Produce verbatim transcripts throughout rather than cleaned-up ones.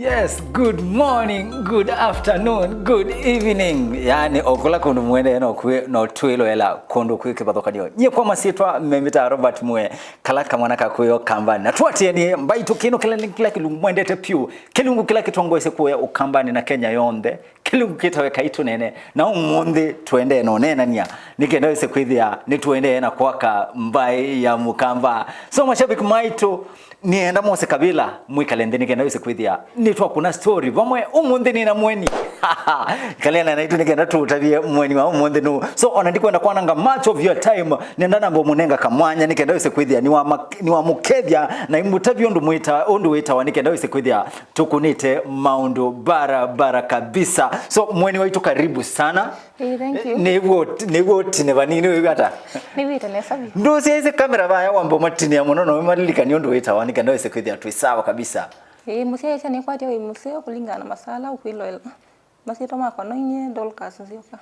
Yes, good morning, good afternoon, good evening. Yaani, o kũla kũndũ mũendee no kwĩ, no twĩloela kũndũ kwĩ kĩvathũkanyo. Nyie kwa masyĩtwa memĩtaa Robert Mue, kala kamwana ka kũyo Kambani. Na tũatĩanĩe mbaitũ kĩno kĩla, kĩla kĩlungu mwendete pyũ, kĩlungu kĩla kĩtongoesye kũya Ũkambani na Kenya yonthe, kĩlungu kĩtawa Ekai Tũneene. Na ũmũnthĩ tũendee na ũneenany'a, nĩ kenda wĩse kwĩthĩa nĩ tũendee na kwaka mbaĩ ya Mũkamba. So, mashabiki maitũ, nĩenda mose kavĩla mwĩkale nthĩ nĩ kenda wĩse kwĩthĩa nĩtwakũna story vamwe. Ũmũnthĩ nĩna mweni. Kalena naitũ nĩ kenda tũtavye mweni wa ũmũnthĩ nũ. So, ona ndikwenda kwananga much of your time, nenda namba mũnenga kamwanya nĩ kenda wĩse kwĩthĩa nĩwama-, nĩwamũkethya na imũtavya ũndũ mwĩta-, ũndũ wĩtawa nĩ kenda wĩse kwĩthĩa tũkũnĩte maũndũ bara bara kabisa. So, mweni waitũ, karibu sana. Ĩĩ, thank you. Nĩw'o, nĩw'o ũtine vanini, wĩw'a ata? Nĩw'ĩte nesa vyũ. Ndũsyaĩsye kamera vaya wamba ũmatinĩa mũno, na ũmalilikany'a ũndũ wĩtawa, nĩ kenda wĩse kwĩthĩa twĩ sawa kabisa. Ĩĩ, mũsyaĩĩsya nĩkwatya wĩ mũseo kũlingana na masala ũkwĩloela. Masyĩtwa makwa no inyie Dorcas Nzioka.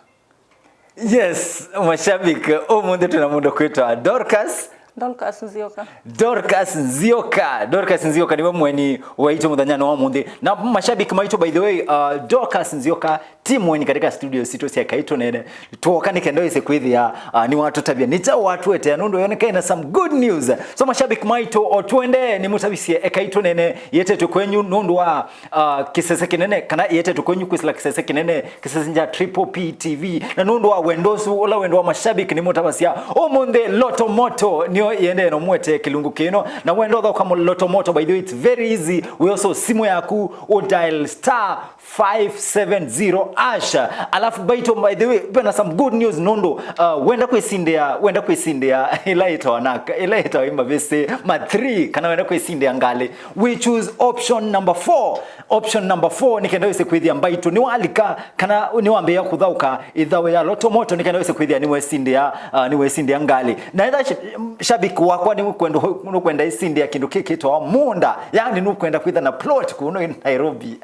Yes, mashabiki, ũmũnthĩ twĩna mũndũ kwĩtwa Dorcas. Dorcas Nzioka. Dorcas Nzioka. Dorcas Nzioka nĩwe mweni waitũ mũthenyanĩ wa ũmũnthĩ. Na mashabiki maitũ, by the way, uh, Dorcas Nzioka ti mweni katika studio sitũ sya Ekai Tũneene. Twoka nĩ kenda wĩse kwĩthĩa, uh, nĩwatũtavya nĩ kyaũ watũetea, nũndũ yoneka ĩna some good news. So, mashabiki maitũ, o tũendee nĩmũtavisye Ekai Tũneene yetetwe kwenyu nũndũ wa, uh, kĩsese kĩnene, kana yetetwe kwenyu kwĩsĩla kĩsese kĩnene, kĩsese kya Triple P T V. Na nũndũ wa wendo ũsu, ũla wendo wa mashabiki nĩmũtavasya, ũmũnthĩ Lotto Moto nĩyo yendee na ũmũetee kĩlungu kĩno. Na wenda ũthaũka mo-, Lotto Moto, by the way, it's very easy. Wĩ also simũ yaku, ũ dial star five seven zero hash. Alafu mbaitũ, by the way, vena some good news nũndũ, uh, wenda kwĩsindĩa, wenda kwĩsindĩa ĩla ĩtawa naka, ĩla ĩtawa imavĩsĩ ma three, kana wenda kwĩsindĩa ngalĩ, we choose option number four. Option number four, nĩ kenda wĩse kwĩthĩa mbaitũ nĩwalika kana nĩwambĩĩa kũthaũka ĩthaũ ya Lotto Moto, nĩ kenda wĩse kwĩthĩa nĩwesindĩa, uh, nĩwesindĩa ngalĩ. Na ĩtha sh-, shabiki wakwa nĩũkwenda, nũkwenda ĩsindĩa kĩndũ kĩkĩtawa mũũnda, yani nũkwenda kwĩtha na plot kũno in Nairobi.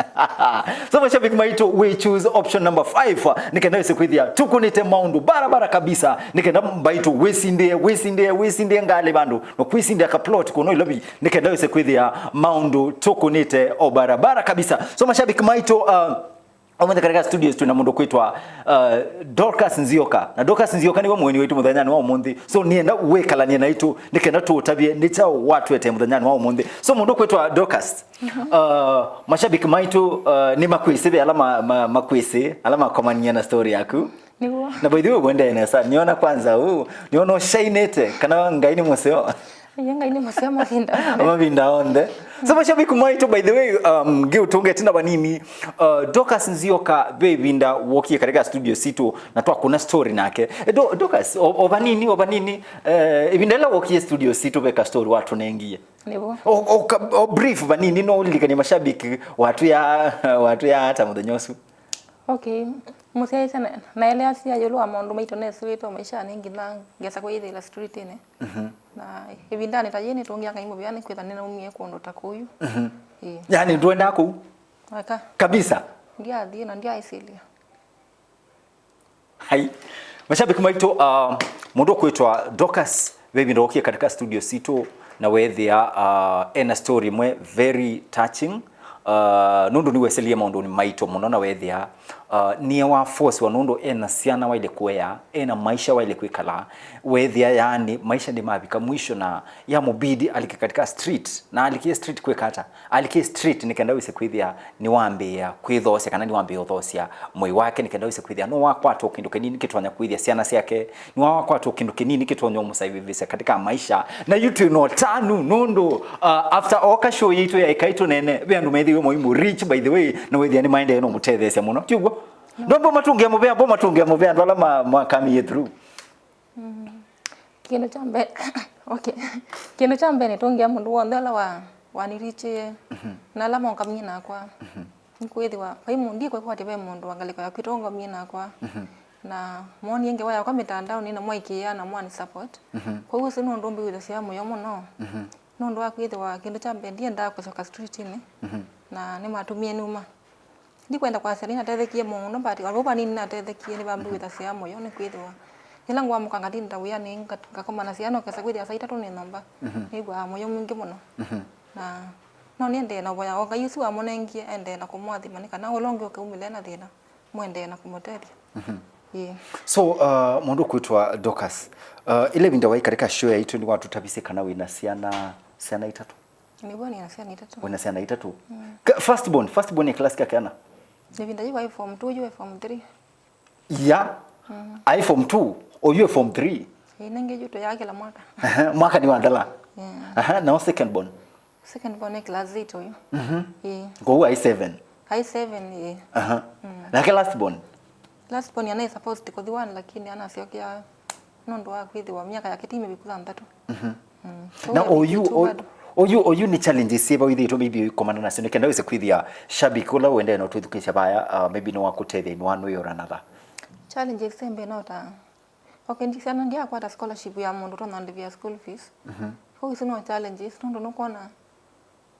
So, mashabiki maitũ, we choose option number five, nĩ kenda wĩse kwĩthĩa tũkũnĩte maũndũ barabara kabisa, nĩ kenda mbaitũ wĩsindĩe, wĩsindĩe, wĩsindĩe ngalĩ vandũ, na kwĩsindĩa ka plot kũno Nairobi, nĩ kenda wĩse kwĩthĩa maũndũ tũkũnĩte o barabara kabisa. So, mashabiki maitũ, uh, ũmũnthĩ katika studios twĩna mũndũ kwĩtwa, uh, Dorcas Nzioka. Na Dorcas Nzioka nĩwe mweni waitũ mũthenyanĩ wa ũmũnthĩ. So, nĩenda wĩkalanie naitũ, nĩ kenda tũũtavye nĩ kyaũ watũetee mũthenyanĩ wa ũmũnthĩ. So, mũndũ kwĩtwa Dorcas, uh, mashabiki maitũ, uh, nĩmakwĩsĩ ve ala ma-, ma-, makwĩsĩ, ala makomanie na story yaku. Nĩw'o. Na by the way, wendee nesa. Nĩona kwanza, uh, nĩona ũshainĩte, kana Ngai nĩ mũseo. Ĩĩ, Ngai nĩ mũseo mavinda onthe. Mavinda onthe. So, mashabiki maitũ, by the way, um, ngĩũtũnga ĩtina vanini, uh, Dorcas Nzioka, ve ĩvinda wokie katika studio sitũ na twakũna story nake. Eh, Do-, Dorcas, o, o vanini, o vanini, eh, ĩvinda ĩla wokie studio sitũ ve ka story watũnengie. Nĩw'o. O, o, ka-, o brief vanini, no ũlilikanie mashabiki watwĩa, watwĩa ata mũthenya ũsu? Okay, mũsyaĩĩsya na, naeleasya ĩũlũ wa maũndũ maitũ nesĩlĩte o maishanĩ nginya ngesa kwĩyĩthĩĩla streetĩnĩ. Mhm. Na ĩvindanĩ ta yĩĩ nĩtũngĩa Ngai mũvea nĩkwĩtha nĩnaumie kũndũ ta kũu. Mhm. Ĩĩ. Yaani, ndwendaa kũu? Aka. Kabisa? Ndyathi na ndyaĩsĩlya. Hai. Mashabiki maitũ, uh, mũndũ ũkwĩtwa Dorcas, ve ĩvinda wokie katika studio sitũ, na weethĩa, uh, ena story ĩmwe very touching. Uh, nũndũ nĩweselie maũndũnĩ maitũ mũno, na weethĩa, uh, nĩe wa forcewa nũndũ ena syana waile kũea, ena maisha waile kwĩkala. Weethĩa, yaani, maisha nĩmavika mwisho na yamũbidi alike katika street. Na alikie street kwĩka ata? Alikie street nĩ kenda wĩse kwĩthĩa nĩwambĩĩa kwĩthoosya, kana nĩwambĩĩa ũthoosya mwĩĩ wake, nĩ kenda wĩse kwĩthĩa no wakwatwa kĩndũ kĩnini kĩtonya kũĩthya syana syake, nĩ wakwatwa kĩndũ kĩnini kĩtonya ũmũsavĩvĩsya katika maisha. Na yu twĩ na ũtanu nũndũ, uh, after oka show yitũ ya Ekai Tũneene, ve andũ methĩiwe moimũ reach, by the way, na wĩthĩa nĩmaendee no mũtetheesya mũno. Ti ũguo? Ndombo matũngĩa mũvea, mbo matũngĩa mũvea andũ ala ma, makamie through. Mm. Kĩndũ kya mbee, okay. Kĩndũ kya mbee nĩtũngĩa mũndũ w'onthe ũla wa, wanirichie, mhm, na ala maũngamie nakwa. Mhm. Nĩkwĩthĩwa vai mũndũ ndikwĩkwatya ve mũndũ wa ngalĩko yaku ĩtaũngamie nakwa. Mhm. Na moonie ngewa yakwa mĩtandaonĩ na mwaĩkĩĩa na mwani support. Mhm. Kwoou ũsu nĩ ũndũ ũmbĩwĩthasya mũyo mũno. Mhm. Nũndũ wa kwĩthĩwa kĩndũ kya mbee ndiendaa kũsyoka streetĩnĩ. Mhm. Na nĩmatũmie numa. Ndikwenda kwasya nĩnatethekie mũno, but o vau vanini natethekie, nĩvambĩ, mhm, wĩthasya mũyo, nĩkwĩthĩwa yĩla ngwamũka ngatinda wĩanĩ, nga-, ngakomana syana, ũkesa kwĩthĩa saa itatũ nĩ nyũmba, mhm, nĩw'aa mũyo mwingĩ mũno. Mhm. Na No nĩendee na ũvoya o Ngai ũsu wamũnengie, endee na kũmũathima, nĩ kana ũla ũngĩ ũke umĩle na thĩna, mũendee na kũmũtethya. Mhm. Ĩĩ. So, uh, mũndũ ũkwĩtwa Dorcas, uh, ĩla ĩvinda waĩ katika show yaitũ nĩwatũtavisye kana wĩna syana, syana itatũ? Nĩw'o, nĩna syana itatũ. Wĩna syana itatũ? Mm. Ka- first born, first born ya class kya keana? Ĩvinda yĩu aĩ form two, yu e form three. Ya. Mm. Aĩ form two, oyu e form three. Ĩĩ, nengĩ yu tũyaa kĩla mwaka. Ehe, mwaka nĩwathela. Yeah. Aha, nao second born? Second born e class eight oyu. Mhm. Ĩĩ. Kwoou aĩ seven. Aĩ seven, ĩĩ. Aha. Mm. Nake last born? Last born anaĩ supposed kũthi one, lakini anasyokea nũndũ wa kwĩthĩwa myaka yake ti mĩviku thanthatũ. Mhm. Mm. So na we are oyu two o- bado. Oyu oyu nĩ challenges syĩva wĩthĩĩtwe maybe ũikomana nasyo nĩ kenda wĩse kwĩthĩa shabiki ũla ũendee na ũtwĩthukĩĩsya vaya, uh, maybe nĩwakũtethya in one way or another? Challenges syĩ mbee no ta, okay, ndi syana ndyakwata scholarship ya mũndũ ũtonya ndĩvĩa school fees. Mhm. Kwoou isu no challenges nũndũ nũkwona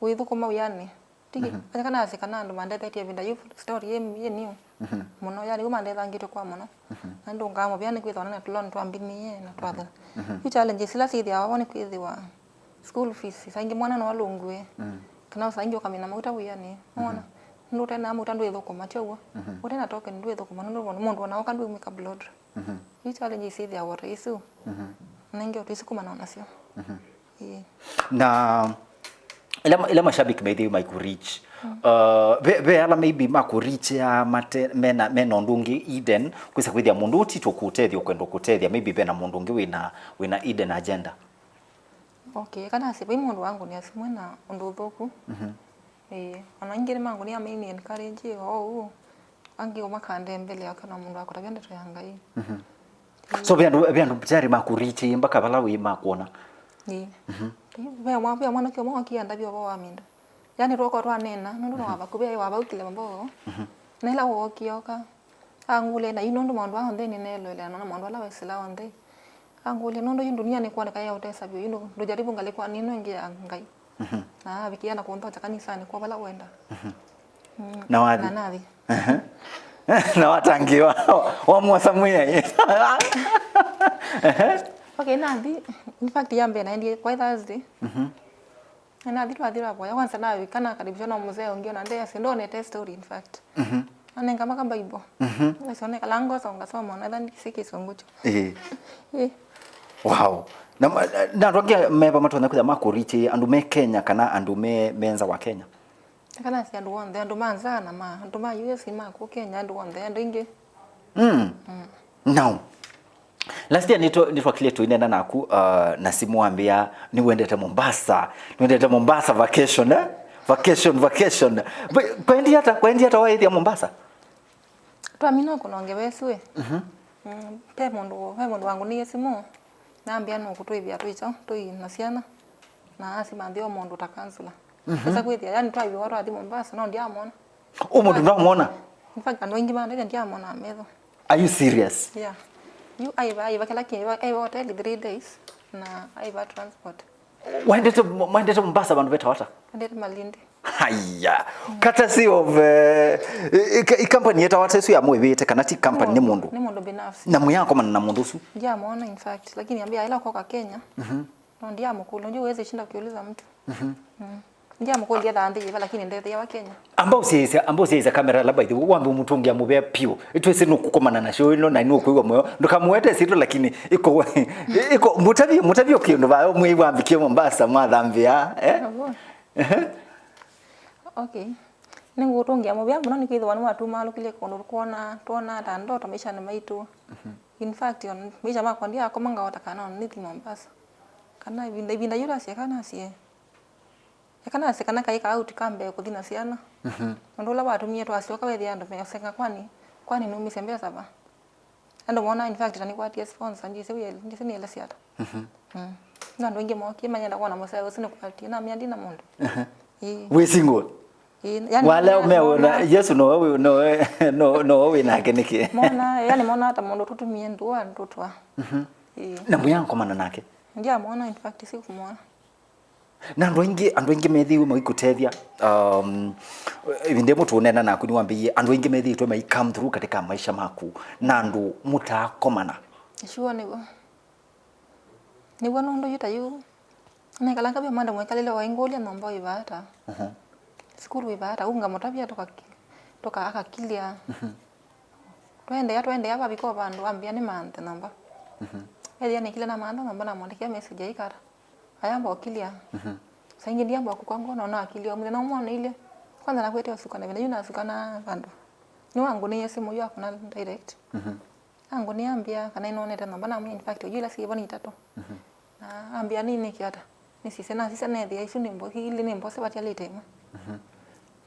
ũithũkũma wĩanĩ. Tiki, mhm, eka nasye kana andũ mandethetye ĩvinda yĩu, story yĩ, yĩ new, mhm, mũno, yani, yu mandethangĩtwe kwa mũno. Mhm. Na ndũngaa mũvea nĩ kwĩthwa na tũloni twa mbinĩe na twathela. Mhm. Yu challenges ila syĩthĩawa vo nĩ kwĩthĩwa school fees, saa ingĩ mwana no alũngw'e, mm, kana saa ingĩ ũkamina mauta wĩanĩ. Mhm. Wona? Nũndũ ũte na mauta ndwĩthũkũma, ti ũw'o? Mhm. Ũte na token ndwĩthũkũma, nũndũ mũndũ ona oka ndwĩmwĩka blood. Mhm. Yu challenges syĩthĩawa o ta isu. Mhm. Na ingĩ o tũisukumana nasyo. Mhm. Ĩĩ. Na ila ma- ila mashabiki methĩu maikũreach, mm, uh, ve, ve ala maybe makũreachĩa mate mena mena ũndũ ũngĩ hidden, kwĩsa kwĩthĩa mũndũ ũũ ti tũkũtethya, ũkwenda kũtethya, maybe vena mũndũ ũngĩ wĩna wĩna hidden agenda. Okay, kana si vai mũndũ wangũnĩa simũ na ũndũ ũthũku. Mhm. Ĩĩ, ona ingĩ nĩmangũnĩa maini encourage o ũu, angĩ o makandembelea kana mũndũ akũtavya ndeto ya Ngai. Mhm. So ve andũ ve andũ tayari makũreachĩie mpaka vala wĩ makwona? Ĩĩ. Mhm. Ve mwa- ve mwanake ũmwe wakie andavya ũvoo wa minda. Yani twoka twaneena nũndũ no wavakuvi aĩ wavaukile mavoo. Mhm. Na ĩla wookie oka, angũlya, na yu nũndũ maũndũ aa onthe nĩneelũĩlea na maũndũ ala wesĩla onthe. Angũlya, nũndũ yu ndunia nĩkwoneka ya ũtesa vyũ, yu ndũ- ndũjaribu ngalĩko nĩno ĩngĩ ya Ngai. Mhm. Na avikĩa na kũnthokya kanisanĩ kwa vala wenda. Mhm. Mm, na wathi? Na nathi. Ehe. Na watangĩĩwa wamwosa Mwĩai? Ehe. Okay, nathi. In fact, ya mbee naendie kwa Thursday. Mhm. Na nathi twathi twavoya, kwanza nawika nakaribishwa na mzee ũngĩ, ona ndeasya ndonete story, in fact. Mhm. Anengama ka Bible. Mhm. Ngasoneka lango songa soma na thani kisi kisungucho. Eh. Eh. Wow. Na ma- na andũ angĩ meva matonya kwĩtha makũreach andũ me Kenya kana andũ me me nza wa Kenya? Kana si andũ onthe, andũ ma nza na ma andũ ma U S, ma ku Kenya, andũ onthe, andũ aingĩ. Mm. Mm. Now, last year nĩtwa- nĩtwakilie tũineena naku, uh, na simũ wambĩa nĩwendete Mombasa, nĩwendete Mombasa vacation, eh? Vacation, vacation. Ve- kwaendie ata, kwaendie ata waĩthĩa Mombasa? Twamina kũnonge vesu ĩ. Mhm. Mm, ve mũndũ, ve mũndũ wangũnĩie simũ, nambĩa nũkũtũĩvĩa twĩ kyaũ, twĩ na syana, na asimanthĩa o mũndũ ta counselor. Mhm. Esa kwĩthĩa, yani, twaiviwa twathi Mombasa, no ndiamwona. Ũ mũndũ ndwamwona? In fact, andũ aingĩ mandaitha ndiamwona metho. Are you serious? Yeah. Yu aiva, aiva kĩla kĩ, aiva, aiva hoteli three days, na aiva transport. Waendete, mwaendete Mombasa vandũ vetawa ata? Endete Malindi. Haya. Courtesy of, eh, i- i- i company yetawa ata ĩsu ya mwĩvĩte, kana ti company, nĩ mũndũ? Nĩ mũndũ binafsi. Na mũyakomana na mũndũ ũsu? Ndiamwona, in fact, lakini ambia ila koka Kenya. Mhm. No ndiamũkũlya, unajua huwezi shinda ukiuliza mtu. Mhm. Mm. Ndiamũkũlya thaa nthĩ yĩva, lakini ndethĩawa Kenya. Amba ũsiĩĩsya, amba ũsiĩĩsya kamera ĩla, by the way, wambe ũmũtũngĩa mũvea piũ. Twĩsĩ nũkũkomana na show ĩno na nũkwĩw'a mũyo. Ndũkamũwete syĩtwa, lakini iko, iko, mũtavye, mũtavye kĩndũ vaya, mwĩw'a mbikie Mombasa, mwathambĩa, eh? Avo. Ehe. Okay. Nĩngũtũngĩa mũvea mũno nĩkwĩthĩwa nĩwatumalũkilye kũndũ kwona, twona ta ndoto maishanĩ maitũ. Mhm. In fact, on maisha makwa ndiakoma ngaota kana nithi Mombasa. Kana ĩvinda, ĩvinda yĩu ndasya kana sie. Eka nasye kana kaĩ ka out ka mbee kũthi na syana. Mhm. Ũndũ ũla watumie twasyoka wethĩa andũ meũsenga, kwani, kwani numisye mbesa va? Andũ mona, in fact, na nĩkwatie sponsor, ndyĩsĩ wĩele, ndyĩsĩ nĩelesya ata. Mhm. Mm. Na andũ aingĩ mokie mayenda kwona mũseo ũsu nĩkwatie, namĩa ndi na mũndũ. Ehe. Ĩĩ. Wĩ single? Ĩĩ, yani, wale mona- umeona mona- Yesu no we no we- no no we nake nĩkĩ? Mona, yani mona hata mũndũ tũtumie ndũa ndũtwa. Mhm. Ĩĩ. Na mũyakomana nake? Ndiamwona, in fact, sikumwona. Na andũ aingĩ, andũ aingĩ methĩiwe maikũtethya, um, ĩvinda ĩmwe tũũneena naku nĩwambĩie andũ aingĩ methĩĩtwe mai come through katika maisha maku na andũ mũtaakomana. Sure, nĩw'o. Nĩw'o nũndũ yu ta yu Nekalanga vya madam ekalile waingũlya nyũmba wĩ vaa ata. Mhm. Sukulu wĩ vaa ata, ungamũtavya tũkaki-, tũka-, akakilia. Mhm. Twaendeea, twaendeea vavika o vandũ ambĩa nĩmanthe nyũmba. Mhm. Ethĩa nĩkile namantha nyũmba namwandĩkĩa message aikata. Ayamba ũkilia. Mhm. Saa ingĩ ndiamba kũkwa ngono na akilia. Mũthenya ũmwe nĩile. Kwanza nakwete ũsuka na vĩnya yu nasuka na vandũ. Nĩwangũnĩie simũ yu akũna direct. Mhm. Angũnĩa ambĩa kana nĩnonete nyũmba namwĩa in fact yu ila syĩvo nĩ itatũ. Mhm. Na ambĩa nĩ nĩkĩ ata. Nĩsisya nasisya nethĩa isu nĩ mbo-, ili nĩ mbose vatialĩte ĩmwe. Mhm.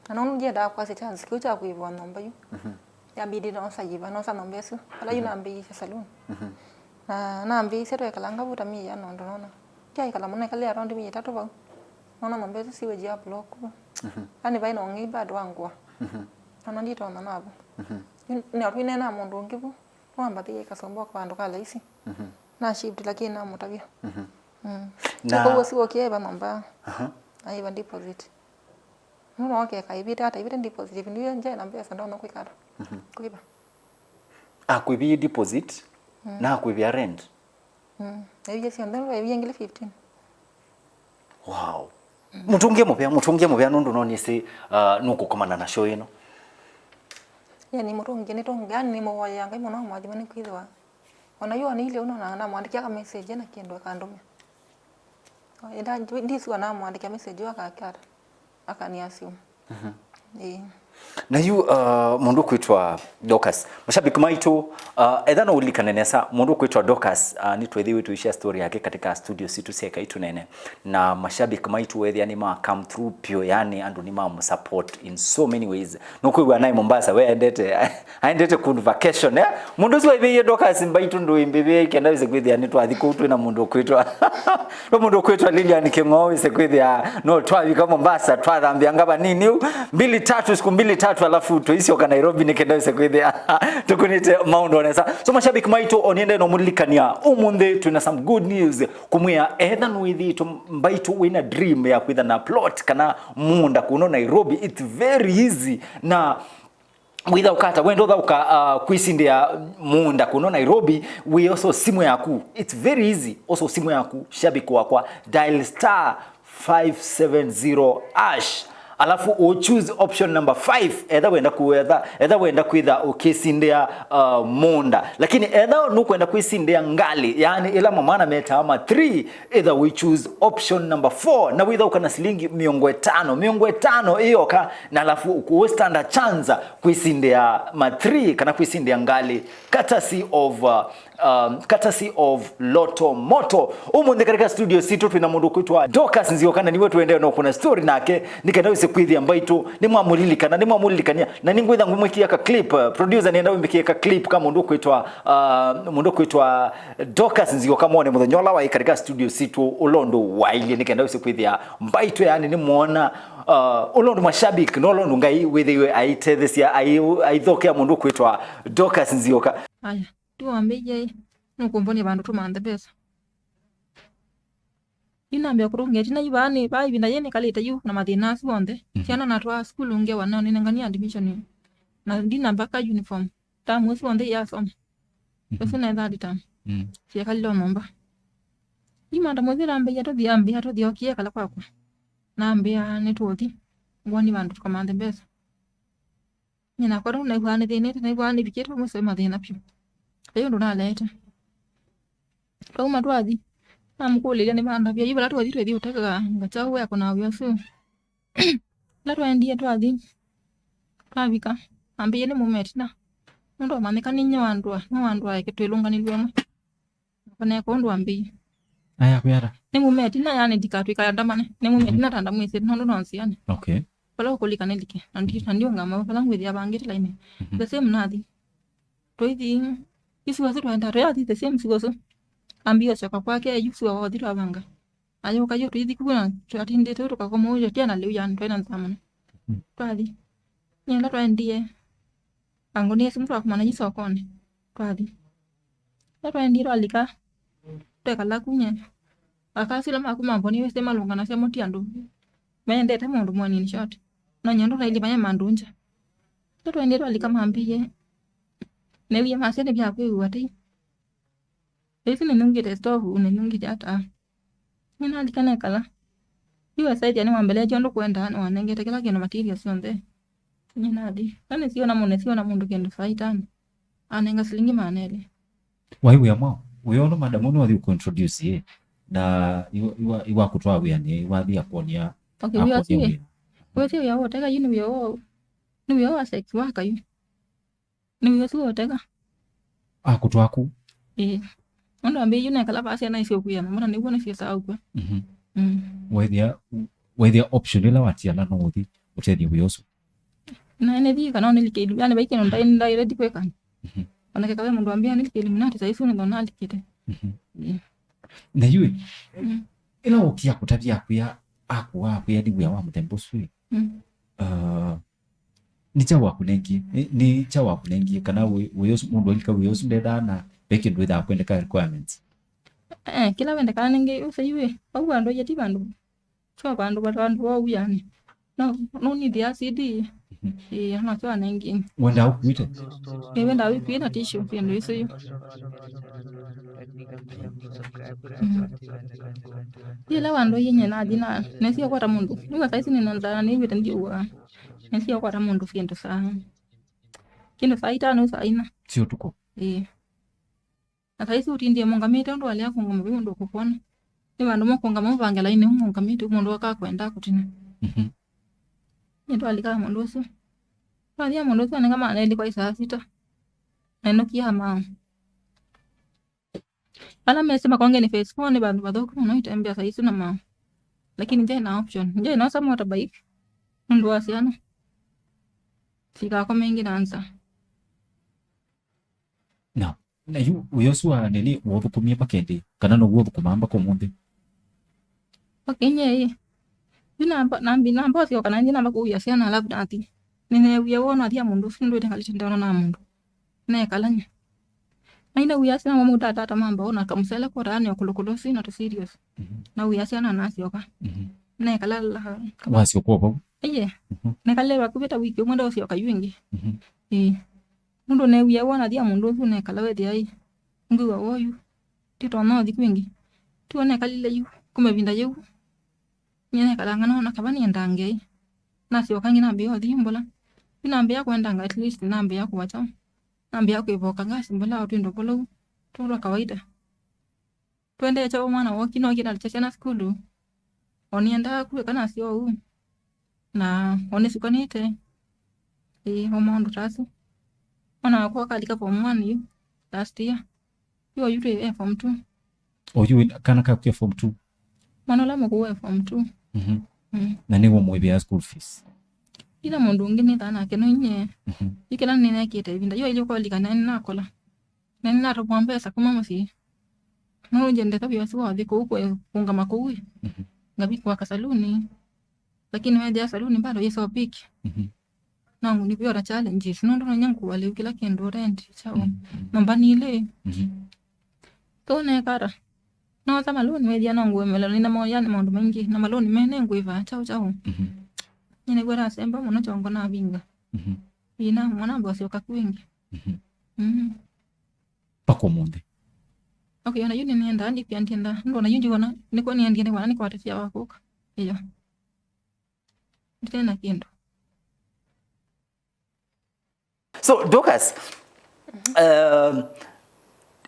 Na nũndũ ndiendaa kwasya chance kĩu kya kũĩvwa nyũmba yu. Mhm. Yabidi nosa yĩva, nosa nyũmba ĩsu. Vala yu nambĩĩisye saloon. Mhm. Na nambĩĩisye twekalanga vu ta mĩĩ ĩana ũndũ nona. Ndyaĩkala mũno, ekalĩa around mĩĩ ĩtatũ vau. Nona nyũmba ĩsu sewage ya block. Mhm. Yaani vai na ũng'ei bado wa ngũa. Mhm. Nona nditonya navo. Mhm. Yu nĩatwinena mũndũ ũngĩ vu. Nĩwambathĩie kasomboka vandũ ka laisi. Mhm. Na shift lakini namũtavya. Mhm. Mm. Na kwa ũsu okie eva nyũmba. Aha. Aiva deposit. Nũno oke kaivite ata ivite deposit vindu iyo nje na mbesa ndono kwikata. Mhm. Kuiva. Akwĩvie deposit. Mm. Na akwĩvia rent. Mm. Evie sio ndelo evie ngili fifteen. Wow. Mm. Mũtũngĩe mũvea, mũtũngĩe mũvea nũndũ nonĩsĩ, uh, nũkũkomana na show ĩno. Yani mũtũngĩe nĩtũngĩe, yani nĩmũvoyea Ngai mũno amwathime nĩkwĩthĩwa. Ona yu aniile ũno na namwandĩkĩa ka message na kĩndũ akandũmĩa. Enda ndisiwa namwandĩkĩa message yu akakata. Akani assume. Mhm. Ĩĩ. Na yu, uh, mũndũ kwĩtwa Dorcas, mashabiki maitũ, uh, etha no ulikane nesa, mũndũ kwĩtwa Dorcas, uh, nĩtwethiwe tuisha story yake katika studio situ sya Kaitũ Nene. Na mashabiki maitũ wethĩa nĩ ma come through pio, yani andũ nĩ ma support in so many ways. Nũkwĩw'a naĩ Mombasa, we endete, aendete kũndũ vacation, eh? Mũndũ ũsu waivĩie Dorcas mbaitũ ndũĩmbĩvĩe kenda wĩse kwĩthĩa nĩtwathi kũu twĩna mũndũ ũkwĩtwa. Nĩ mũndũ ũkwĩtwa Lilian Kĩng'oo wĩse kwĩthĩa no twavika Mombasa, twathambĩanga vanini u, mbili tatu, siku mbili tatu, alafu tũisyoka Nairobi nĩ kenda wĩse kwĩthĩa tũkũnĩte maũndũ o nesa. So mashabiki maitũ, o nĩende no mũlilikania ũmũnthĩ twĩna some good news. Kũmwĩa, etha nũĩthĩĩtwe mbaitũ wĩna dream ya kwĩtha na plot kana mũũnda kũno Nairobi, it's very easy. Na wĩtha ũkata, wenda ũthaũka, uh, kwĩsindĩa mũũnda kũno Nairobi, wĩ oso simũ yaku. It's very easy. Oso simũ yaku, shabiki wakwa, dial star five seven zero hash. Alafu u choose option number five, etha wenda kuetha, etha wenda kwĩtha ũkĩsindĩa, uh, mũũnda. Lakini etha nũkwenda kwĩsindĩa ngalĩ, yani ĩla mamwana metaa ma three, etha we choose option number four, na wĩtha ũkana silingi mĩongo ĩtano, mĩongo ĩtano ĩyoka, na alafu ũkũ stand a chance kwĩsindĩa ma three, kana kwĩsindĩa ngalĩ, courtesy of, uh, um, courtesy of Lotto Moto. Ũmũnthĩ katika studio sitũ twĩna mũndũ kwĩtwa Dorcas Nzioka, na niwe twendee no kuna story nake, nĩkenda wĩse kwĩthĩa mbaitũ, nĩmwamũlilikana, nĩmwamũlilikania, na nĩngwĩtha ngũmwĩkĩa ka clip, uh, producer nĩenda wĩmbĩkĩe ka clip ka mũndũ kwĩtwa, uh, mũndũ kwĩtwa Dorcas Nzioka mone mũthenya ũla waĩ katika studio sitũ, ũla ũndũ wailye, nĩkenda wĩse kwĩthĩa mbaitũ, yani nĩmwona, uh, ũla ũndũ mashabiki, no ũla ũndũ Ngai wĩthĩiwe aitethesya, ai-, aithokea mũndũ kwĩtwa Dorcas Nzioka. Aya. Tũambĩie, nũkũmbonia vandũ tũmanthe mbesa. Yu nambĩa kũtũngĩa ĩtina yu vaa nĩ, vaa ĩvinda yĩĩ nĩkalĩte yu na mathĩna asu onthe. Mhm. Syana natwaa sukulu ngewa nao nĩnengani admission. Na ndina mbaka uniform. Tamu ĩsu onthe iyasoma. Mhm. Ĩsu nethali tamu. Mm. Syekalile o nyũmba. Yu madam ũsu nambĩie tũthi ambĩa tũthi okie kala kwakwa. Nambĩa nĩtũthi. Ngwoni vandũ tũkamanthe mbesa. Nyie nakwa rĩu naĩw'aa nĩthĩnĩte, naĩw'aa nĩvikĩte mwiso wa mathĩna vyũ. Vai ũndũ naleete. Twauma twathi, namũkũlĩlya nĩvandavya, yu vala twathi twĩthi ũteka ngakyau wĩa kũnaa wĩa ũsu. Vala twaendie twathi, twavika, ambĩie nĩ mũme ĩtina. Nũndũ amanyĩka nĩ nyie wandũa, nĩ wandũa eke twĩlũnganĩlw'e ĩmwe. Nakwa neeka ũndũ ambĩie. Aya kwĩata? Nĩ mũme ĩtina, yani ndikatwĩkala ndamane. Nĩ mũme ĩtina ta ndamwĩsĩ, nũndũ no nzĩanĩ. Okay. Vala ũkũlika nĩlike. Na ndi-, na ndiũngama vala ngwĩthĩa vangĩte lainĩ. Mhm. The same nathi. Tũithi, isuo su twaenda, tũyathi the same suo su. Ambia ũsyoka kwake, yu suo wathi twavanga. Ayũka yu tũithi kuo na twatindĩte tũkakoma ũyo, tiana lĩu yani, twaĩ na nzaa mũno. Mhm. Twathi. Nyenda twaendie. Angũnĩe simũ twakomana yu sokonĩ. Twathi. Ĩla twaendie twalika, twekala ku nye. Akasi ala maku mambonie wĩsĩ malũnganasya mo ti andũ mendete mũndũ mweni, in short. No nyie ndũnailye manya mandũ nja. Ĩla twaendie twalika mambĩie, newie masya nĩvyakwĩw'a tei. Ĩsu nĩnyungĩte stovu, nĩnyungĩte ata. Nĩnalika nekala. Yu esaĩthya nĩwambeleetye ũndũ kwendaa, nĩwanengete kĩla kĩndũ materials syonthe. Nĩnathi. Na nĩsiona mũndũ, nĩsiona mũndũ kĩndũ saa itano. Anenga silingi maana elĩ. Wai wĩa mwaũ? Wĩa ũno madam ũno wathi ũkũintroduce ĩ. Na iwa, iwa, iwa kũtwaa wĩanĩ, iwathi akwony'a, okay, wĩa akwony'a ũsu ĩ. Wĩa. Wĩa ũsu wĩa wa ũteka yu nĩ wĩa wa, nĩ wĩa wa sex worker yu. Nĩ wĩa ũsu wa ũteka. Akũtwaa kũu? Ĩĩ. Nũndũ ambĩĩie nekala vaa syana isyokwĩa, na mbona nĩw'o nĩsyĩsaa ũkw'a. Mhm. Mm. Wethĩa, wethĩa option ĩla watiala no ũthi ũtethye wĩa ũsu? Na nĩthi kana nĩlike Illuminati, yani vai kĩndũ ndaĩ, ndaĩ ready kwĩka. Mhm. Ona keka ve mũndũ ambĩa nĩlike Illuminati, saa isu nĩtho nalikĩte. Mhm. Ĩĩ. Na yu ĩ, mm, ĩla ũkia kũtavya akwĩa, akũa akwĩa nĩ wĩa wa mũthemba ũsu ĩ. Mm. Uh, nĩ kyaũ wakũnengie? Nĩ, nĩ kyaũ wakũnengie? Kana wĩ, wĩ ũsu, mũndũ alika wĩ ũsu ndethaa na ve kĩndũ wĩthaa kwendeka requirements? Eh, kĩla wendekaa nĩngĩ ũsei wĩ, vau andũ yeti vandũ. Sio vandũ, vandũ, vandũ vau yani. No, no need ya C D. Mhm. Ĩĩ, nakyo anengie. Wenda ũkuĩte? Ĩĩ, wenda wĩkuĩe na tissue, kĩndũ isu yu. Mm. Yĩla vandũ yenye nathi na, nesie kwata mũndũ. Nĩwa saisi nĩnonzana nĩwĩte ndiũa. Nesie kwata mũndũ kĩndũ saa, kĩndũ saa itano, saa ina. Sio ũtukũ? Ĩĩ. Na saa isu ũtindie mũngamĩte ũndũ walea kũngama vau ũndũ ũkũkwona. Nĩ vandũ mũkũngama mũvange lainĩ ũmũngamĩte, mũndũ akakwenda kũtina. Mhm. Nĩtwalika mũndũ ũsu. Twathia mũndũ ũsu anenga maana elĩ kwa saa sita. Na ĩnũkia maa. Ala mese makonge nĩ phase four nĩ vandũ vathũku mũno itembea saa isu na maa. Lakini njaĩ na option. Njaĩ na osa motorbike. Nũndũ wa syana. Sikakome ĩngĩ na nza. No. Na yu wĩa ũsu wa nini ũũthũkũmie mpaka ĩndĩ? Kana now'o ũthũkũmaa mpaka ũmũnthĩ? Okay, nye ĩ. Yu namba, nambi, namba ũsyoka na nji namba kũwĩa syana alafu nathi. Nĩneewie wona athia mũndũ ũsu ndwĩte ngalĩte ndeona na mũndũ. Nekalany'a. Na ina wĩa syana mamutata mamba ona kamũsele kwa tani okũlũkũlũ sina tu serious. Mhm. Na wĩa syana nasyoka. Mhm. Nekala la. Wasyoka vau? Iye. Mhm. Nekale vakuvĩ ta wiki ũmwe ndaũsyoka yu ĩngĩ. Mhm. Ĩĩ. Nũndũ neewie wona thia mũndũ ũsu nekala wethĩa ĩ, ngwĩw'a woyu. Titonya ũthi kwĩngĩ. Tiwe nekalile yu, kuma ĩvinda yĩu. Nye nekalanga nona kava nĩendaa Ngai. Nasyoka ĩngĩ nambĩĩa ũthi mbũla. Yu nambĩĩa kwendanga at least nambĩĩa kũvakya. Nambĩĩa kwĩvoka ngasi mbũla o twĩndũ mbũlau. Tũndũ twa kawaida. Twendeete o mwana woki no kĩnalĩkya syana sukulu. O nĩendaa kwĩka nasyo ũu. Na o nĩsukanĩte. Ĩĩ, o maũndũ ta asu. Mwana wakwa akalika form one yu last year. Yu oyu twĩ e form two. Oyu wĩ kana kaku ke form two? Mwana ũla mũkũũ e form two. Mhm. Mm. Na nĩwe ũmũĩvĩa school fees? Ila mũndũ ũngĩ nĩthaa nake no inye. Mhm. Yu kĩla nĩnekĩte ĩvinda. Yu ailye kwalika nene nakola. Na nĩnatũmwa mbesa kuma mũsyĩ. Nũndũ njendete wĩa ũsu wa ũthi kũu kwe-, kũũngama kũu ĩ. Mhm. Ngathi kwaka saluni. Lakini wethĩa saluni bado yĩ so big. Mhm. No nĩkwĩona challenges. Nũndũ no nginya ngũa lĩu kĩla kĩndũ rent, chao. Mhm. Nyũmba nĩ ilĩ. Mhm. So nekara. Nosa maloni wethĩa no ngũemela nĩ na moyani maũndũ maingĩ. Na maloni mene ngwĩva, chao, chao. Mhm. Nĩnĩw'a nasemba mũno chongo navinga. Mhm. Ĩna mwana mbosyoka kwĩngĩ. Mhm. Mhm. Mpaka ũmũnthĩ. Okay, ona yu nĩnĩendaa ndikwĩa ndiendaa. Ndona yu ndiwona, nĩkwa nĩendie nĩwona nĩkwatĩsya wa kũka. Ĩyo. Ndite na kĩndũ. So, Dorcas, um,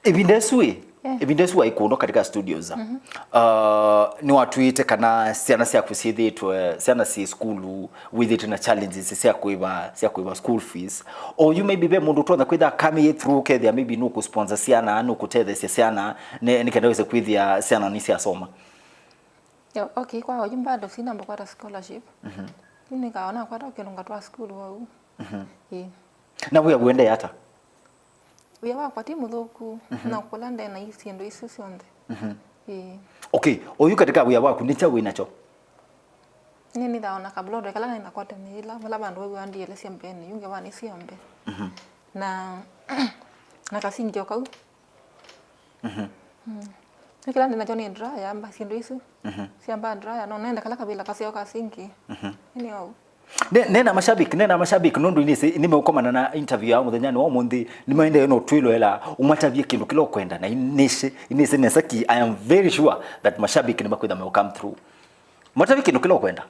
ĩvinda ĩsu ĩ, yeah, ĩvinda ĩsu waĩ kũno katika studios, mhm, uh, nĩwatwĩte kana syana syaku syĩthĩtwe, syana syĩ sukulu, wĩthĩte na challenges sya kũĩva, sya kũĩva school fees. Oyu maybe ve mũndũ ũtonya kwĩtha coming through, ũkethĩa maybe nũkũsponsor syana, nũkũtetheesya syana, nĩ, nĩ kenda wĩse kwĩthĩa syana nĩsyasoma. Yo, okay, kwa oyu bado sinamba kwata scholarship. Mhm. Nĩkaona kwata kĩndũ ngatwa school wau. Mhm. Ĩĩ. Na wĩa wĩendee ata? Wĩa wakwa ti mũthũku, mhm, na kũla ndena syĩndũ isu syonthe. Mhm. Ĩĩ. Okay, oyu katika wĩa waku, nĩ kyaũ wĩ nakyo? Nĩ nĩthaona kablodo kala nĩnakwata nĩ ĩla, vala vandũ wĩw'a ndielesya mbeenĩ, yu ngewa nĩ syombe. Mhm. Na, na kasingi o kau. Mhm. Mm. Nĩ kĩla ndĩ nakyo nĩ dryer, mba syĩndũ isu. Mhm. Syamba dryer, no nenda kala kavĩla kaseo ka singi. Mhm. Nĩ ou. Ne- nena mashabiki, nena mashabiki, nũndũ inĩsĩ nĩmeũkomana na interview yao mũthenyanĩ wa ũmũnthĩ, nĩmaendee no twĩloela, ũmatavye kĩndũ kĩla ũkwenda, na inĩsĩ, inĩsĩ nesa ki, I am very sure that mashabiki nĩmakwĩtha meũ come through. Matavye kĩndũ kĩla ũkwenda.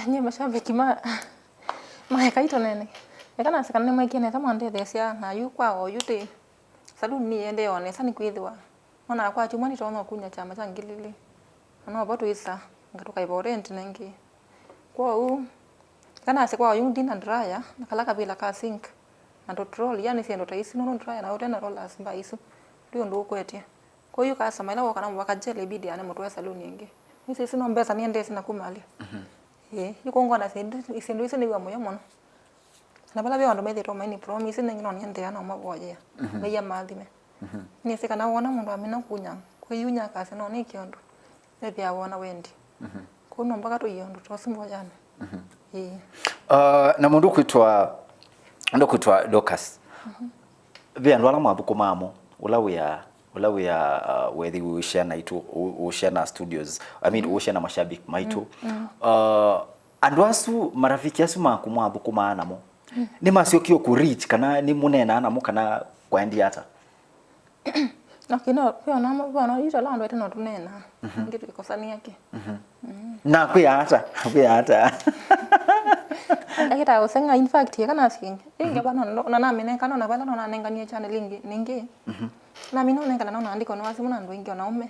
Nye mashabiki ma maeka itũnene. Eka nasĩ kana nĩmwekie nesa mwandetheesya, na yu kwa oyu ti saluni nĩyendee o nesa nĩkwĩthĩwa. Ona kwa kyumwa nĩtonya ũkunya kyama kya ngili ilĩ. Na novo twĩsa, ngatũkaiva rent nengĩ. Kwoou, eka nasĩ kwa oyu ndina dryer, na kala kavila ka sink, na tũ trolley, yani syĩndũ ta isu, nũndũ dryer na ũte na rollers mba isu, ndwĩ ũndũ ũkwetye. Kwoou customer ĩla woka na mũvaka gel, ibidi ane mũtwae saluni ĩngĩ. Nĩsĩ isu no mbesa nĩendesye na kumalya. Ĩĩ, yu kũngona syĩndũ, syĩndũ isu nĩw'a mũyo mũno. Na vala ve andũ methĩtwe maini promise, nengĩ no nĩendeea no mavoyea. Maiya maathime. Nĩsĩ kana wona mũndũ amina kunya, kwĩyunya akasya no nĩke ũndũ, ethĩawa wona wendi. Kwoou no mpaka tũie ũndũ ta ũsu mboyanĩ. Ĩĩ. Uh, na mũndũ kwĩtwa, mũndũ kwĩtwa Dorcas. Ve andũ ala mwathũkũmaa mo, ũla wĩa, ũla wĩa, uh, wethi ũũshare naitũ, ũ- ũũshare na studios, I mean, ũũshare na mashabiki maitũ. Uh, andũ asu, marafiki asu maku mwathũkũmaa namo, nĩmasyokie kũ reach kana nĩmũneenaa namo kana kwaendie ata? Okay, no, kwĩ ona mo- kwĩ ona itala andũ ete no tũneenaa. Ĩngĩ twĩkosania ki. Na kwĩ ata? Kwĩ ata? Ndakĩtaa ũsenga, in fact, eka nasye ĩngĩ. Ĩngĩ vana no- na namĩnenga no na vala no nanenganie channel ĩngĩ, nĩngĩ. Namina ũnengana no naandĩko no asimũ na andũ aingĩ ona ũme.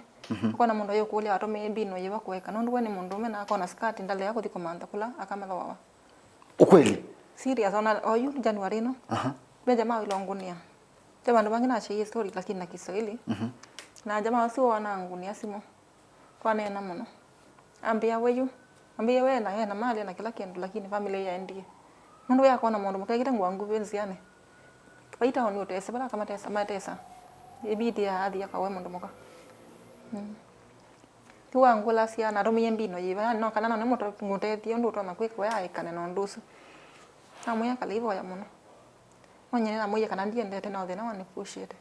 Ũkona mũndũ ayũkũlya atũmĩe mbino yĩva kũeka, nũndũ we nĩ mũndũ ũme na akona skirt ndalea kũthi kũmantha kũla akamathoawa. Ukweli? Serious, ona oyu January ĩno. Aha. Ve jamaa wĩlongunia. Ve vandũ vangĩ nasyaie story lakini na Kiswahili. Na jamaa ũsu wanangunia simũ. Twaneena mũno. Ambĩa we yu. Ambĩie we na ena mali na kĩla kĩndũ lakini family yaendie. Mũndũ we akona mũndũ mũkekĩte ngũa nguvĩ nzĩanĩ. Vaita oni ũtese, vala akamatesa, matesa. Ibidi ya athi akawe mũndũ mũka. Mm. Yu wangũlasya, natũmĩie mbino yĩva, yani no kana no nĩmũtethie ũndũ ũtonya kwĩka we aĩkane na ũndũ ũsu. Namwĩa kala ivoya mũno. Mwenye nĩnamwĩie kana ndiendete na ũthĩna wanĩkushĩte.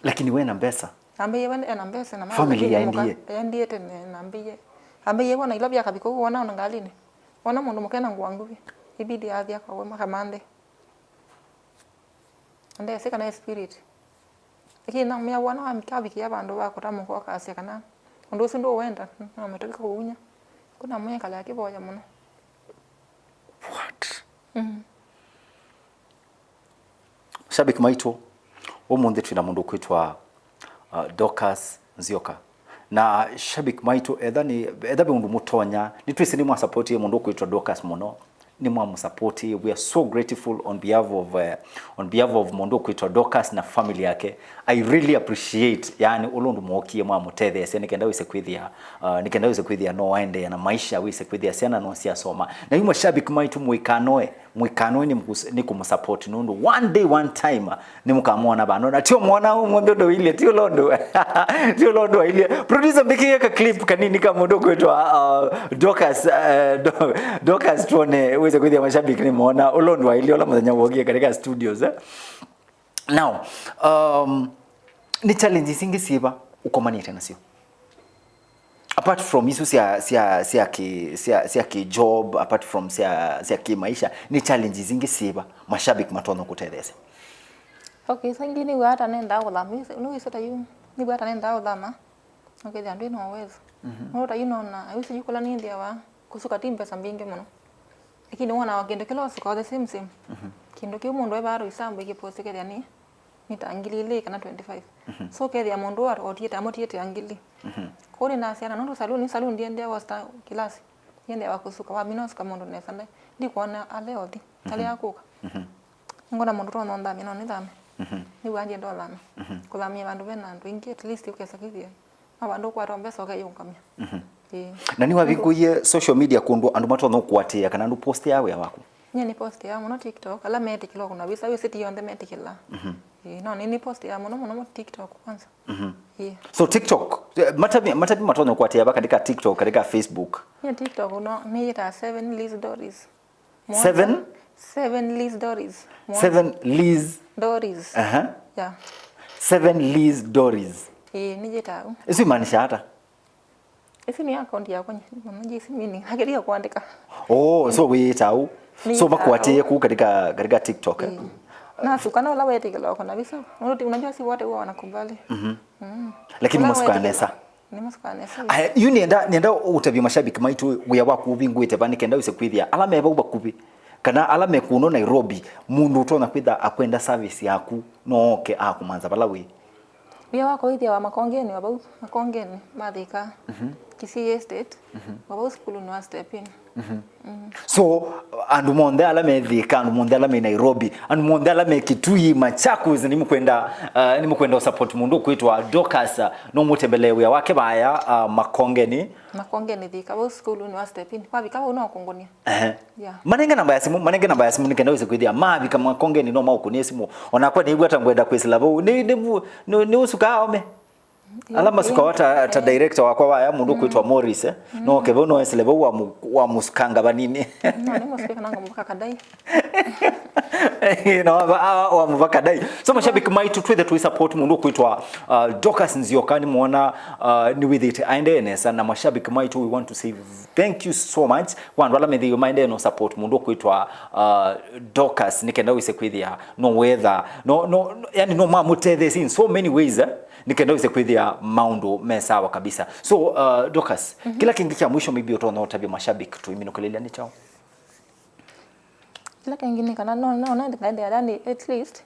Lakini we na mbesa? Ambĩie we ena mbesa na mali, family lakini yaendie? Yaendie tene, nambĩie. Ambĩie wona ila vyakavika ũguo wona ona ngalinĩ. Wona mũndũ mũkena ngũa nguvĩ. Ibidi athi akawe makamanthe. Ndesĩ kana e spirit. Lakini namwĩa wona wamika avikia vandũ va kũtamũka ũkasya kana ũndũ ũsu ndũwenda, no mĩtũkĩ kũunya. Kũna mwĩkala akĩvoya mũno. What? Mm. Shabiki maitũ, ũmũnthĩ twĩna mũndũ ũkwĩtwa, uh, Dorcas Nzioka. Na shabiki maitũ, etha nĩ, etha ve ũndũ mũtonya, nĩtwĩsĩ nĩmwasupportie mũndũ ũkwĩtwa Dorcas mũno. Nĩmwamũsupportie. We are so grateful on behalf of, uh, on behalf of mũndũ ũkwĩtwa Dorcas na family yake. I really appreciate, yani, ũla ũndũ mwokie mwamũtetheesya nĩkenda wĩse kwĩthĩa, uh, nĩkenda wĩse kwĩthĩa no aendeea na maisha, wĩse kwĩthĩa syana no syasoma. Na yu mashabiki maitũ mũikanoe, mũikanoe nĩ mũkũs- nĩ kũmũsupport nũndũ one day, one time, uh, nĩmũkamwona vano. Na tio mwona ũmũnthĩ ũndũ wailyĩ, ti ũla ũndũ, ti ũla ũndũ wailyĩ. Producer, mbĩkĩe ka clip kanini ka mũndũ kwĩtwa, uh, Dorcas, uh, Do- Dorcas, tuone, wĩse kwĩthĩa mashabiki nĩmona ũla ũndũ wailyĩ ũla mũthenya wokie katika studios, eh? Now, um, nĩ challenges ingĩ syĩva ũkomanĩte nasyo? Apart from isu sya, sya, sya ki, sya, sya ki job, apart from sya, sya ki maisha, nĩ challenges ingĩ syĩva mashabiki matonya kũtetheesya? Okay, saa ingĩ nĩw'aa ata nendaa kũthama. Nĩwĩsĩ ta yu, nĩw'aa ata nendaa kũthama. Ũkethĩa ndwĩ na ũwezo. Mhm. Nũndũ ta yu nona, wĩsĩ yu kũla nĩthĩawa, kũsuka ti mbesa mbingĩ mũno. Lakini wona o kĩndũ kĩla ũsukaa the same same. Mhm. Kĩndũ kĩu mũndũ e vaa rũisambu ĩkĩpost ũkethĩa nĩ, nĩ ta ngili ilĩ kana twenty-five. Mhm. So ũkethĩa mũndũ ũũ otiĩte, amũtiĩte ngili. Mhm. Kwoou nĩnasya na nũndũ saluni, saluni ndiendeawa sta kĩlasi. Ndiendeawa kũsuka, wamina ũsuka mũndũ nesa ndaĩ. Ndikwona ale othi, ale akũka. Mhm. Nĩngwona mũndũ tonya ũnthamya, no nĩthame. Mhm. Nĩw'aa ndienda ũthame. Mhm. Kũthamya vandũ vena andũ aingĩ, at least ũkesa kĩthĩa. No vandũ ũkwata mbesa ũkeyũngamya. Mhm. Ĩĩ. Na nĩwavingũie social media kũndũ andũ matonya ũkũatĩĩa kana andũ posteaa wĩa waku? Nyie nĩ posteaa mũno TikTok, ala metĩkĩlwa kũna visa, wĩsĩ ti onthe metĩkĩlaa. Mhm. Ĩĩ, no nĩ, nĩ posteaa mũno mũno TikTok kwanza. Mhm. Ĩĩ. So TikTok, eh, matavi, matavi matonya ũkũatĩĩa va katika TikTok, katika Facebook? Nyie TikTok no, nĩyĩtaa Seven Liz Doris. Mũonza. Seven? Seven Liz Doris. Mũonza. Seven Liz. Doris. Aha. Yeah. Seven Liz Doris. Ĩĩ, nĩyĩtaa ũu. Isu imaanisha ata? Ĩsu nĩ account yakwa nyie, nĩ mama J C mini. Nageria kuandĩka. Oh, so wĩĩta ũu. So nĩĩtaa makuatĩĩe ũu kũu katika, katika TikTok, eh? Ĩĩ. Nasuka na ũla wetĩkĩla wako na visa. Unajua si wote huwa wanakubali. Mhm. Mm. Lakini ũla mũsukaa wetĩkĩla nesa. Nĩmasukaa nesa. Aya, yu nĩenda, nĩenda ũtavye mashabiki maitũ wĩa waku ũvingũĩte va nĩ kenda wĩse kwĩthĩa ala me vau vakuvĩ, kana ala me kũno Nairobi, mũndũ ũtonya kwĩtha akwenda service yaku, no oke akũmanza vala wĩ. Wĩa wakwa wĩthĩawa Makongeni wa vau, Makongeni ma Thika, mhm, Kisii Estate, mhm, wa vau sukulunĩ wa Step In. Mhm. Mm. So, andũ monthe ala me Thika, andũ monthe ala me Nairobi, andũ monthe ala me Kitui, Machakos, nĩmũkwenda, uh, nĩmũkwenda ũsupport mũndũ ũkwĩtwa Dorcas, uh, no mũtembelee wĩa wake vaya, uh, Makongeni. Makongeni Thika, vau sukulunĩ wa Step In. Wavika vau no kũngũnia. Ehe. Yeah. Manenge namba ya simu, manenge namba ya simu nĩ kenda wĩse kwĩthĩa mavika Makongeni no maũkũnĩe simu. Onakwa nĩw'a ta ngwenda kwĩsĩla vau. Nĩ, nĩ, nĩ, nĩ ũsukaa aũme? Ala masukawa ta, ta director wakwa vaya, mũndũ ũkwĩtwa Morris, eh? No keve no esile vau wa mu-, wa musukanga vanini. No, nĩ mũsuke kana ngombo kakadai. No, wa, wa, wa muvakadai. So mashabiki maitũ twĩthe tũi support mũndũ ũkwĩtwa, uh, Dorcas Nzioka, nĩmwona, uh, nĩwĩthĩte aendee nesa, na mashabiki maitũ, we want to say thank you so much kwa andũ ala methĩiwe maendee no support mũndũ ũkwĩtwa, uh, Dorcas, nĩ kenda wĩse kwĩthĩa no wetha, no, no, yani no mamũtetheesya in so many ways, eh? Nĩ kenda wĩse kwĩthĩa maũndũ me sawa kabisa. So, uh, Dorcas, mhm, kĩla kĩngĩ kya mwisho maybe ũtonya ũtavya mashabiki tũiminũkĩlĩlya nĩ kyaũ? Kĩla kĩngĩ nĩ kana no, no, no, ngaendea yani at least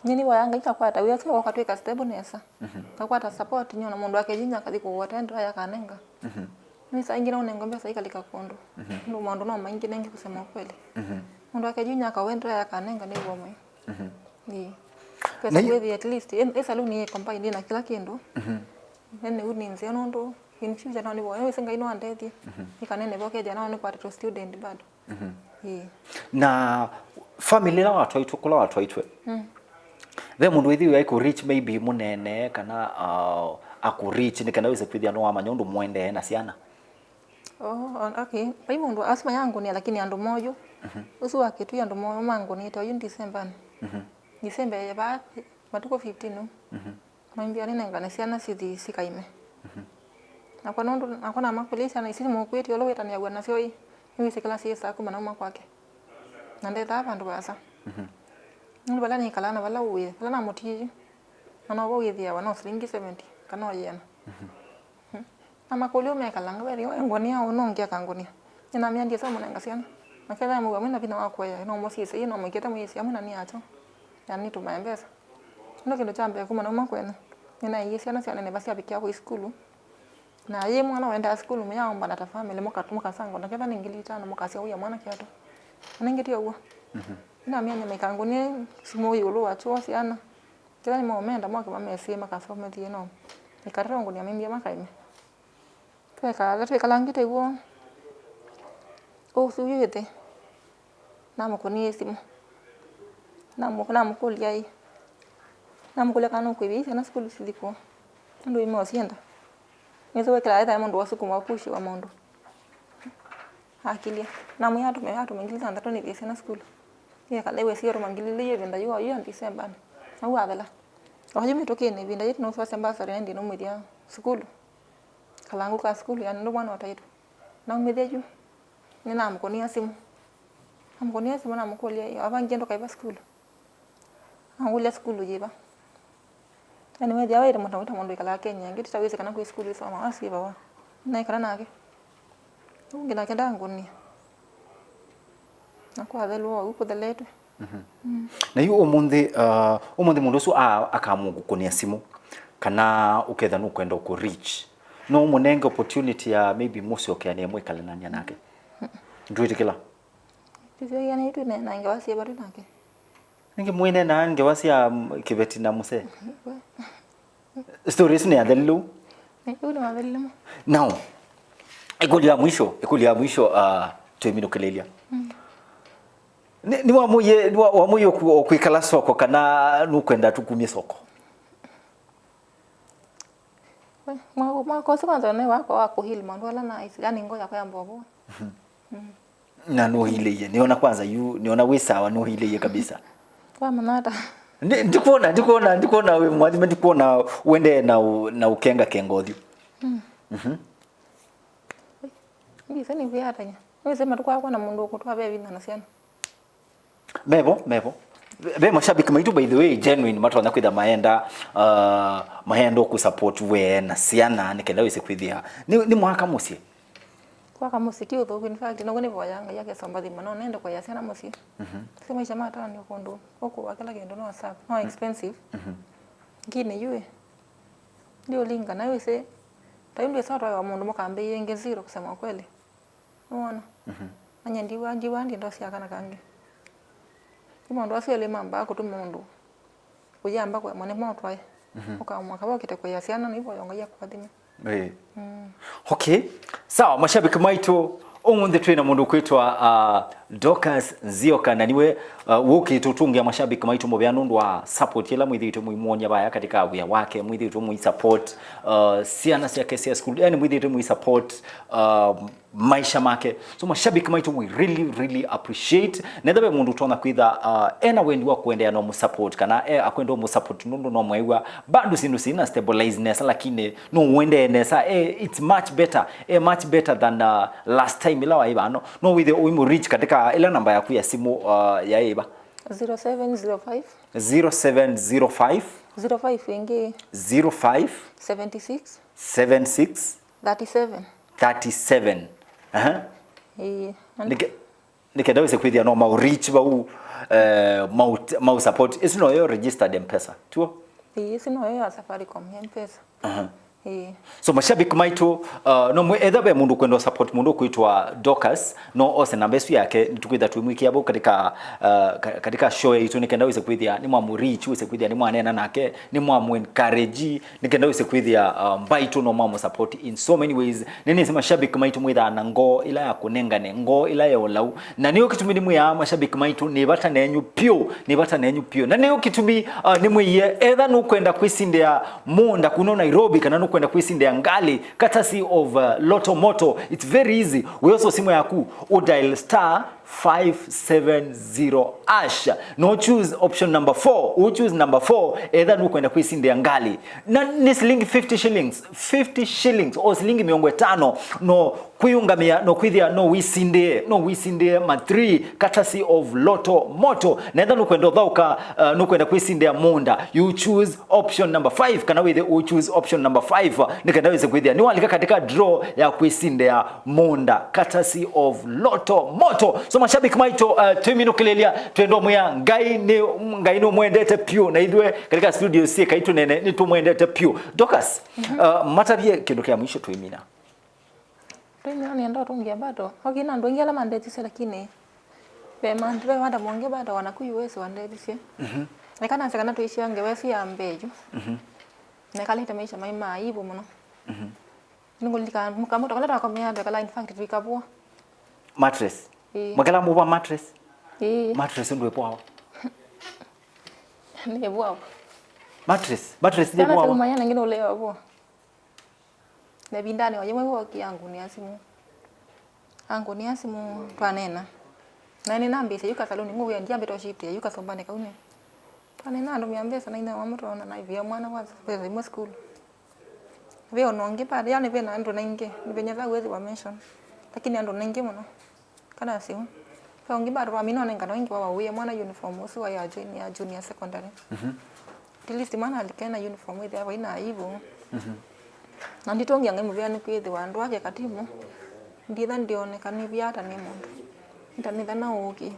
nyie nĩvoya Ngai kakwata wĩa ũsu ũkatwĩka stable nesa. Mhm. Kakwata support nyie na mũndũ wa kĩjinja akathi kũwata ndra yakanenga. Mhm. Nĩ saa ingĩ no nengwe mbesa ikalika kũndũ. Mhm. Nũndũ maũndũ no maingĩ nengĩ kusema ukweli. Mhm. Mũndũ wa kĩjinja akawa ndra yakanenga nĩ womwe. Mhm. Ĩĩ. Pesa na i- kwĩthi at least, ĩ, ĩ saluni yĩ combined na kĩla kĩndũ. Mhm. Then ũu nĩ nzeo nũndũ in future no nĩvoya wĩsĩ Ngai no andethie. Mhm. Nĩkanene vo kethĩa no nĩkwatĩtwe student bado. Mhm. Ĩĩ. Na family ĩla watwaitwe, kũla watwaitwe, mm, ve mũndũ wĩthĩiwe aikũ reach maybe mũnene kana, uh, akũ reach nĩ kana wĩse kwĩthĩa nĩwamanya ũndũ mũendee na syana? Oh, on-, okay. Vai mũndũ asu mayangũnĩa, lakini andũ moyu. Mhm. Ũsu wa Kitui andũ moyu mangũnĩte oyu December-nĩ. Mhm. December ya va, matukũ fifteen ũu. Mhm. Maimbĩa nĩnengane syana sithi sikaime. Mhm. Nakwa nũndũ, nakwa namakũlya syana isi mũkwĩtye ũla wĩtanĩaw'a nasyo ĩ, nĩwĩsĩ kĩla syĩsaa kuma nauma kwake. Na ndethaa vandũ vaasa. Mhm. Nũndũ vala nĩkalaa na vala ũĩ, vala namũtiie yu. Na novo wĩthĩawa no silingi seventy, kana o yĩana. Mhm. Namakũlya ũmekalanga, wethĩwa engũnĩa ũũ, nũngĩ akangũnĩa. Nĩnamĩendie sa mũnenga syana. Na kethĩa mũw'a mwĩna vinya wa kũea, no mũsyĩse, ĩ no mwĩkĩte mwĩĩsya amwe na nĩ akyo. Yani nĩtũmae mbesa. Ĩno kĩndũ kya mbee kuma nauma kwene. Nĩnaĩie syana syaneneva syavikĩa kũi sukulu. Na yĩ mwana wendaa sukulu, mũyaombana ta family, mũka-, mũkasangwa, na kethĩa nĩ ngili itano, mũkasya ũya mwana kĩatũ. Na nĩngĩ ti ũw'o. Mhm. Nĩnamĩendie maikangũnĩe simũ ĩũlũ wa kyoo syana. Kĩla nĩmaũmenda moke mamesĩe makasomethie no. Ĩkatata ngũnĩa mĩmbĩa makaime. Twekala, twekalangĩte w'o. Ũsu yu ĩthe. Namũkũnĩe simũ. Namũ-, namũkũlya ĩ. Namũkũlya kana nũkwĩvĩa syana sukulu sithi kũũ. Nũndũ ĩmwe ũsyenda. Nĩsĩ wekĩla ĩthae mũndũ wasukuma ũpushi wa mũndũ. Akilya. Namwĩa atũme, atũme ngili thanthatũ nĩvĩe syana sukulu. Yekala ĩwĩsĩ atũma ngili ilĩ ĩvinda yĩu, yu ya December-nĩ. Na u athela. Oyu mĩtũkĩnĩ ĩvinda yĩu nũsosya mbasarĩ na ĩndĩ nũmwĩthya sukulu. Kalangu ka sukulu, yani nĩ mwana wa taitũ. Naumĩthya yu. Nĩnamũkũnĩa simũ. Namũkũnĩa simũ namũkũlya, "Ĩ, avangie ndũkaiva sukulu?" Angũlya sukulu yĩva. Yaani wethĩa wĩte mũndũ wĩta mũndũ wĩkalaa Kenya, ĩngĩ tita wĩsĩ kana kwĩ sukulu ĩsomawa syĩvawa. Naikala nake. Ũngĩ nake ndangũnĩa. Na kwathelwa ũu kũtheletwe. Mhm. Mm. Na yu ũmũnthĩ, uh, ũmũnthĩ mũndũ ũsu a-, akamũkũnĩa simũ, kana ũketha nũkwenda ũkũ reach, no ũmũnenge opportunity ya maybe mũsyokeanĩe mwĩkalanany'a nake? Mm. Ndwĩtĩkĩla? Tũsyokeanĩe twĩ na, na ngewa syĩva twĩ nake? Nĩngĩ mwĩneenaa ngewa sya, mm, kĩveti na mũsee? Story ĩsu nĩ ya thelile ũu? Ĩu nĩ wa thelile mo. Now, ĩkũlyo ya mwisho, ĩkũlyo ya mwisho, uh, twĩminũkĩlĩlya. Mm. Nĩ, nĩ wamũie, nĩ wa-, wamũie ũku-, ũkwĩkala soko kana nũkwenda tũkumye soko? We, mwa-, mwaka ũsu kwanza nĩ wakwa wa kũheal maũndũ ala na, yani, ngoo yakwa yamba ũvũa. Mhm. Mm. Na nũhilĩie. Nĩona kwanza yu, nĩona wĩ sawa, nũhilĩie kabisa. Wamanya ata? Ndi-, ndikwona, ndikwona, ndikwona wĩ mwathime, ndikwona wendee na ũ-, na ũkengakenga ũthyũ. Mm. Mhm. Ndisĩ nĩ kwĩatany'a. Nĩwĩsĩ matukũ aa kwona mũndũ ũkũtwaa ve vinya na syana. Mevo, mevo. Ve mashabiki maitũ, by the way, genuine, matonya kwĩtha maenda, uh, maenda kũsupport we na syana, nĩ kenda wĩse kwĩthĩa. Nĩ, nĩ mwaka mũsyĩ. Kwaka mũsyĩ ti ũthũku, in fact, noguo nĩvoyaa Ngai akesomba thima, no nende kũea syana mũsyĩ. Mhm. Si maisha ma taoni kũndũ ũkũwa kĩla kĩndũ no sap, no expensive. Mhm. Ngine yue. Ndio linga na wĩsĩ. Ta yu ndwĩsa ũtwaĩwa mũndũ mũkambĩie ĩngĩ zero kusema ukweli. Nĩwona? Mhm. Nanye ndiwa, ndiwa ndi ndosi ya kana kangĩ. Ti maũndũ asu elĩ mambaa kũtuma mũndũ ũyamba kũemwa nĩ motwae. Mhm. Ũkamwaka vokĩte kũĩa syana nĩivoyo Ngai akũathime. Ĩĩ. Mm. Okay. Sawa, mashabiki maitũ, ũmũnthĩ twĩ na mũndũ ũkwĩtwa, uh, Dorcas Nzioka, na niwe, uh, wũkĩte ũtũngĩa mashabiki maitũ mũvea nũndũ wa support ĩla mwĩthĩĩtwe mũimwonia vaya katika wĩa wake, mwĩthĩĩtwe mũisupport, uh, syana syake sya school, yani mwĩthĩĩtwe mũisupport, uh, maisha make. So mashabiki maitũ, we really, really appreciate. Netha ve mũndũ ũtonya kwĩtha, uh, ena wendi wa kũendeea no mũsupport, kana e akwenda mũsupport nũndũ no mwaĩw'a bado syĩndũ sina stabilize nesa, lakini no ũendee nesa. Eh, it's much better. Eh, much better than, uh, last time ĩla waĩ vano. No wĩthe ũimũ reach katika ĩla namba yaku ya simu, uh, yaĩ va? Zero seven zero five. Zero seven zero five. Zero five ĩngĩ. Zero five. Seventy six. Seven six. Thirty seven. Thirty seven. Aha. Ĩĩ. Nĩke-, nĩkenda wĩse kwĩthĩa no mau reach vau, eh, mau, mau support. Ĩsu noyo registered M-Pesa, tuo? Ĩĩ, ĩsu noyo ya Safaricom, M-Pesa. Aha. Ĩĩ. So, mashabiki maitũ, uh, no mwe-, etha ve mũndũ kwenda support mũndũ kwĩtwa Dorcas, no ose namba ĩsu yake, nĩtũkwĩtha twĩmwĩkĩa vau katika, uh, ka-, katika show yaitũ, nĩkenda wĩse kwĩthĩa nĩ mwamu reach, wĩse kwĩthĩa nĩ mwanena nake, nĩ mwamu encourage, nĩkenda wĩse kwĩthĩa, uh, mbaitũ no mwamu support in so many ways. Nĩnĩsĩ mashabiki maitũ mwĩthaa na ngoo ĩla ya kũnengane, ngoo ĩla ya ũlau. Na nĩyo kĩtumi nĩmwĩaa mashabiki maitũ, nĩ vata nenyu piũ, nĩ vata nenyu piũ. Na nĩyo kĩtumi, uh, nĩmwĩie, etha nũkwenda kwĩsindĩa mũũnda kuno Nairobi, kana nũkwenda kwĩsindĩa ngalĩ, courtesy of, uh, Lotto Moto, it's very easy. Wĩosa simu yaku, ũdial star five seven zero hash. No choose option number four. U choose number four, etha nũkwenda kwĩsindĩa ngalĩ. Na nĩ silingi fifty shillings, fifty shillings, o silingi mĩongo ĩtano. No kwĩũngamĩa, no kwĩthĩa, no wĩsindĩe, no wĩsindĩe ma three, courtesy of Lotto Moto. Na etha nũkwenda ũthaũka, uh, nũkwenda kwĩsindĩa mũũnda, you choose option number five, kana wĩthe u choose option number five, nĩkenda wĩse kwĩthĩa nĩwalika katika draw ya kwĩsindĩa mũũnda, courtesy of Lotto Moto. So, mashabiki maitũ, uh, twĩminũkĩlĩlya, twendwa mwĩa, Ngai nĩ, Ngai nũmwendete piũ, na ithuĩ katika studio syĩ kaitũ nene nĩtũmwendete piũ. Dorcas, mhm, uh, matavye kĩndũ kĩa mwisho twĩmina. Twĩmina nĩenda ũtũngĩa bado. Okay, na andũ aingĩ ala mandethisye, lakini ve ma-, ve madam ũngĩ bado wa naku U S wandethisye. Mhm. Neka nasya kana tũisya ngewa ĩsu ya mbee yu. Mhm. Nekalĩte maisha maĩ ma aibu mũno. Mhm. Nĩngũlilikana kamũto kala twakomeaa twekala, in fact, tũikavũa. Mattress? Ĩĩ. Mwekala mũvũa mattress? Ĩĩ. Mattress ndwĩ vũawa? Nĩ vũawa. Mattress? Mattress ndĩ vũawa? Kana sema yana ngine ũleo vũa. Na ĩvindanĩ o yĩmwe wookie angũnĩa simũ. Angũnĩa simũ twaneena. Na nĩnambĩĩsya yu kasaluni ngũwĩa ndiambĩte ũshiftia yu kasũmbanĩ kau nĩ. Twaneena andũmĩa mbesa na inya wamũtwaona na ivia mwana kwa mbesa imwe sukulu. Ve ona ũngĩ bado, yani ve na andũ naingĩ, nĩvenya tha wĩthĩwa mention. Lakini andũ naingĩ mũno. Kana siu. Ve ũngĩ bado wamina onengana ũingĩ wa wawĩa mwana uniform ũsu wa ya junior, ya junior secondary. Mhm. At least mwana alike na uniform ĩthĩa vaina aibu. Mhm. Na nditũngĩa Ngai mũvea nĩ kwĩthĩwa andũ ake katimu. Nditha ndioneka nĩvya ata nĩ mũndũ. Nĩtanĩtha na ũũki.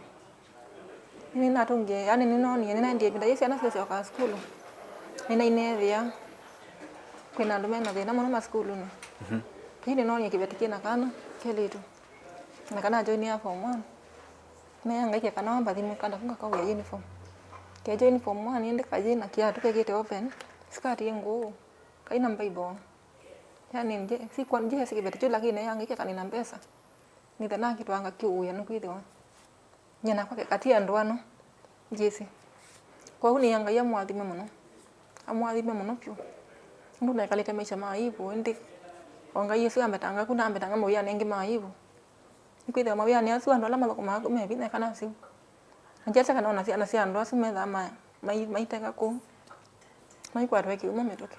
Nĩnatũngĩe, yani nĩnoonie, nĩnaendie ĩvinda yĩ syana syasyoka sukulu. Nĩnaineethĩa. Kwĩna andũ mena thĩna mũno masukulunĩ. Mhm. Yu nĩnoonie kĩveti kĩna kana kelĩtu. Na kana ajoinia form one. Nĩyangaĩke kana wambathi mũkanda kũngakawĩa uniform. Kejoin form one ĩndĩ kayĩ na kiatu kekĩte open, skirt ĩ ngũũ, kaina Bible. Yani nje, sikwa nje sikĩveti kyu lakini nĩyangaĩke kanina mbesa. Nĩthe nakĩtwanga kĩũĩa nĩkwĩthĩwa. Nyie nakwa kati andũ ano, njĩsĩ. Kwoou nĩĩa Ngai amũathime mũno. Amũathime mũno vyũ. Nũndũ nekalĩte maisha ma aibu, ĩndĩ o Ngai ũsu ambetanga ku na ambetanga mawĩanĩ angĩ ma aibu. Nĩkwĩthĩwa mawĩanĩ asu andũ ala mathũkũmaa ku me vinya kana asyai. Na ndyasya kana ona syana sya andũ asu methaa ma-, mai-, maiteka kũu. Maikwatwe kĩumo mĩtũkĩ.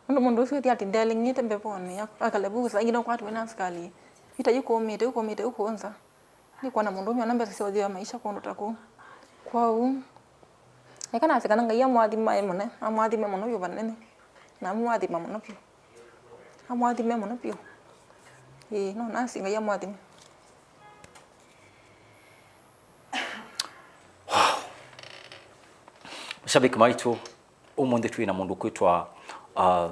Nũndũ mũndũ ũsu ĩthĩa ati ndeling'ĩte mbevonĩ ya akalevusa, ingĩ no kwatwe na asikali. Vita yu kũũmĩte, yu kũũmĩte, yu kũũ nza. Nĩkwona mũndũ ũmwe ona mbesa sya ũthĩwa maisha kũndũ ta kũu. Kwoou, eka nasĩ kana Ngai amũathime mũno, amũathime mũno vyũ vanene. Na amũathime mũno vyũ. Amũathime mũno vyũ. Ĩĩ, no nasĩ Ngai amũathime. Mashabiki maitũ, ũmũnthĩ twĩ na mũndũ ũkwĩtwa, uh,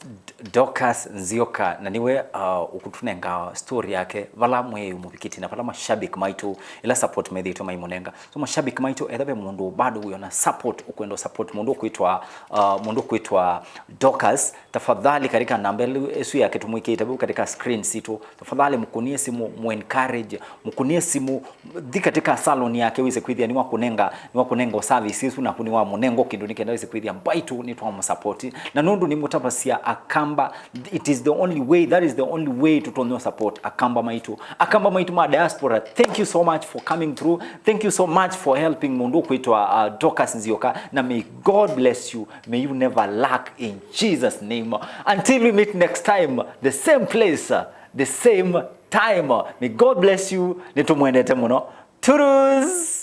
D-, Dorcas Nzioka, na nĩwe, uh, ũkũtũnenga story yake, vala mwĩĩ ũmũvikĩte na vala mashabiki maitũ, ĩla support methĩĩtwe maimũnenga. So mashabiki maitũ, etha ve mũndũ bado wĩona support, ũkwenda support mũndũ ũkwĩtwa, uh, mũndũ ũkwĩtwa Dorcas, tafadhali katika namba ĩsu yake tũmwĩkĩĩte vau katika screen sitũ, tafadhali mũkũnie simu, mu encourage, mũkũnie simu, thi katika salon yake wĩse kwĩthĩa nĩwakũnenga, nĩwakũnenga service ĩsu, naku nĩwamũnenga kĩndũ nĩkenda wĩse kwĩthĩa mbaitũ nĩtwamũsupport. Na nũndũ nĩmũtavasya Akamba, it is the only way, that is the only way tũtonya support Akamba maitũ. Akamba maitũ ma diaspora, thank you so much for coming through. Thank you so much for helping mũndũ ũkwĩtwa, uh, Dorcas Nzioka. Na may God bless you. May you never lack in Jesus' name. Until we meet next time, the same place, the same time. May God bless you. Nĩtũmwendete mũno. Toodles!